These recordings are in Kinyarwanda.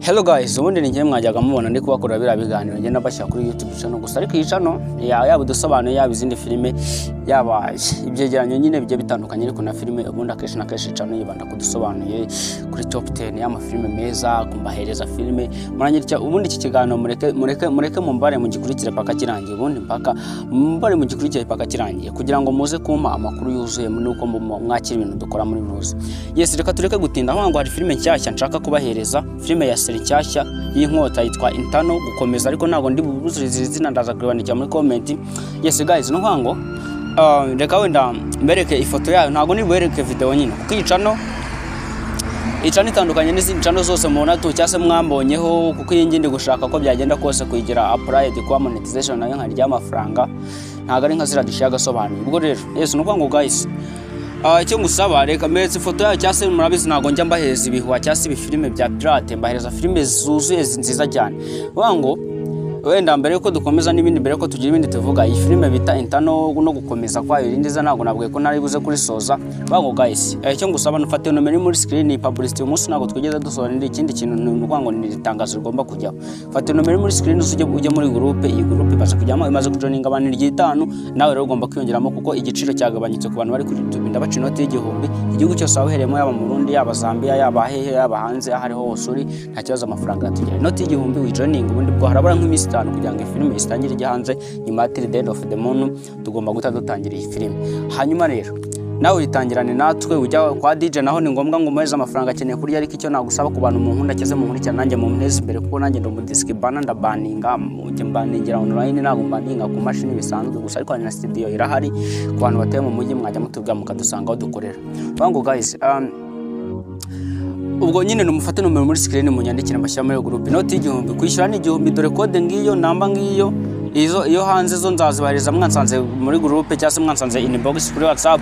Hello guys, ubundi ni njye mwajyaga mubona ndi kubakorera biriya biganiro ngenda bashyira kuri YouTube channel gusa, ariko iyi channel yaba udusobanuye, yaba izindi filime, yaba ibyegeranyo nyine bigiye bitandukanye, ariko na filime. Ubundi akenshi na kenshi channel yibanda kudusobanuye, kuri top 10 y'amafilime meza, kumbahereza filime murangirya. Ubundi iki kiganiro mureke mureke mureke mumbare mugikurikire paka kirangiye, ubundi mpaka mumbare mugikurikire paka kirangiye, kugira ngo muze kumpa amakuru yuzuye nuko mwakira ibintu dukora muri ruze. Yes, reka tureke gutinda aho ngo hari filime nshyashya nshaka kubahereza, filime ya série nshyashya y'inkota yitwa Intano gukomeza, ariko ntabwo ndi bubuzurize izina, ndaza kuribandikira muri comment. Yes guys, no ngo reka wenda mbereke ifoto yayo, ntabwo nibubereke video nyine, kuko iyi channel itandukanye n'izindi channel zose mubona tu cyangwa se mwambonyeho, kuko iyi ngiyi ndi gushaka ko byagenda kose kuyigira applied kuba monetization, nayo nkarya amafaranga, ntabwo ari nka ziriya dushyira agasobanuye. Ubwo rero, yes, ni ukuvuga ngo guys, icyo ngusaba, reka mberetse ifoto yayo, cyangwa se murabizi ntabwo njya mbahereza ibihuha cyangwa se ibifilime bya pirate, mbahereza filime zuzuye nziza cyane. Uvuga ngo wenda mbere yuko dukomeza n'ibindi, mbere yuko tugira ibindi tuvuga, iyi filime bita Intano no gukomeza kwayo, irindi za ntabwo nabwiye ko ntari buze kurisoza. Bavuga ngo guys, icyo ngusaba, nufate nomero iri muri screen. Publicity uyu munsi ntabwo twigeze dusobanura ikindi kintu, ni ukuvuga ngo ni itangazo rigomba kujyaho. Fata nomero iri muri screen, ujye muri groupe. Iyi groupe imaze kujyamo, imaze kujoininga abantu 5. Nawe rero ugomba kwiyongeramo kuko igiciro cyagabanyutse ku bantu bari kuri YouTube. Ndabaca inoti y'1000. Igihugu cyose waba uhereyemo, yaba mu Burundi, yaba Zambia, yaba hehe, yaba hanze, aho ariho hose uri, nta kibazo, amafaranga aratugera. Inoti y'1000 wijoininga. Ubundi bwo harabura nk'iminsi 5 kugira ngo iyi filime itangire ijye hanze. Nyuma ya till the end of the month tugomba guhita dutangira iyi filime. Hanyuma rero nawe uyitangirane natwe. Ujya kwa DJ naho ni ngombwa ngo umuhereze amafaranga, akeneye kurya. Ariko icyo nagusaba ku bantu mu nkunda cyangwa mu nkurikirana, nanjye mu nteze imbere, kuko nanjye ndi umudisiki bana, ndabaninga, njye mbaningira online, ntabwo mbaninga ku mashini bisanzwe gusa, ariko hari na studio irahari. Ku bantu batuye mu mujyi mwajya mutubwira mukadusanga aho dukorera. Bavuga ngo guys, ubwo nyine numufate nomero muri screen, munyandikire mbashyira muri group. Inoti y'1000, kwishyura ni 1000. Dore code ngiyo, namba ngiyo. Izo iyo hanze zo nzazibaheriza mwansanze muri groupe cyangwa se mwansanze inbox kuri WhatsApp.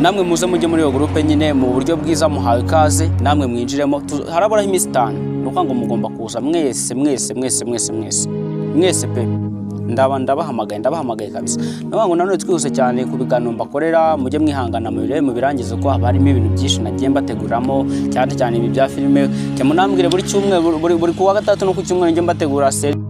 Namwe muze mujye muri iyo groupe nyine mu buryo bwiza, muhawe ikaze, namwe mwinjiremo. Haraburaho iminsi 5, ni ukuvuga ngo mugomba kuza mwese mwese mwese mwese mwese mwese pe. Ndaba ndabahamagaye, ndabahamagaye kabisa. Ndavuga ngo nanone twihuse cyane ku biganiro mbakorera, mujye mwihangana mubirebe mubirangize, ko haba harimo ibintu byinshi nagiye mbateguramo, cyane cyane ibi bya filime. Cyane munambwire buri cyumweru, buri kuwa gatatu no ku cyumweru njye mbategura série.